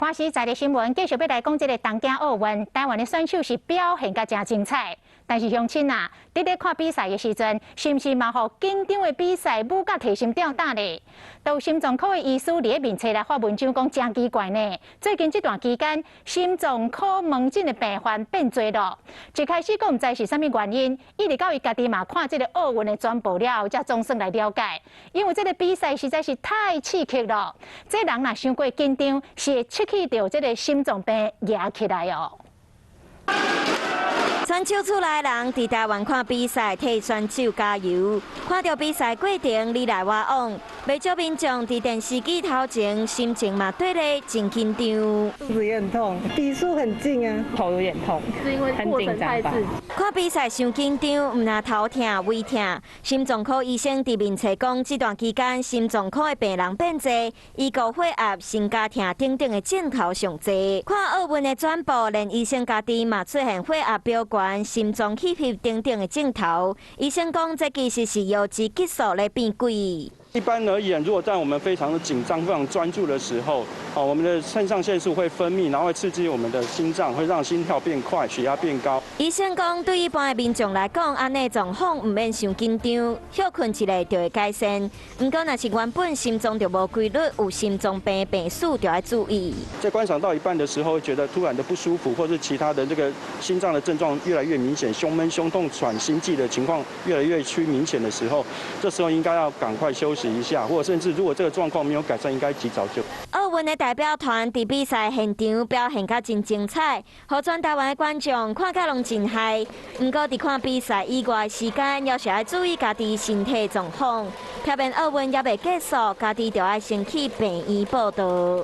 看時在的新聞，繼續欲來講這个東京奧運，台灣的選手是表現甲誠精彩。但是鄉親啊，佇咧看比賽的時陣，是毋是嘛予緊張的比賽舞甲提心吊膽咧？都心臟科的醫師佇咧面冊來發文章講誠奇怪呢。最近這段期間，心臟科門診的病患變濟咯。一開始閣毋知是啥物原因，一直到伊家己嘛看這个奧運的轉播了後，才總算來了解。因為這个比賽實在是太刺激了，這人若傷過緊張，是會刺激著這个心臟病惹起來哦。選手厝內人佇台灣看比賽，替選手加油。看著比賽過程，你來我往，袂少民眾佇電視機頭前，心情嘛綴咧真緊張。肚子也很痛，比數很近啊，頭有點痛，是因為過程太刺激。看比賽傷緊張，毋但頭痛、胃疼。心臟科醫生佇面冊講，這段期間心臟科的病人變濟，伊高血壓、心絞痛等等的症頭上濟。看奧運的轉播，連醫生家己嘛出現血壓飆懸、心臟起伏等等的症頭。醫生講，這其實是藥劑激素咧變詭。一般而言，如果在我們非常的緊張、非常專注的時候，啊，我們的腎上腺素會分泌，然後會刺激我們的心臟，會讓心跳變快、血壓變高。醫生講，對一般的民眾來講，按呢狀況毋免傷緊張，歇睏一下就會改善。毋過，若是原本心臟就無規律，有心臟病病史，就愛注意。在觀賞到一半的時候，會覺得突然的不舒服，或是其他的這個心臟的症狀越來越明顯，胸悶、胸痛、喘、心悸的情況越來越趨明顯的時候，這時候應該要趕快休息一下，或者甚至如果這個狀況沒有改善，應該及早就。奧運的代表團佇比賽現場表現甲真精彩，予全台灣的觀眾看甲攏真嗨。毋過佇看比賽以外的時間，猶是愛注意家己身體狀況。特別奧運猶未結束，家己就愛先去病院報到。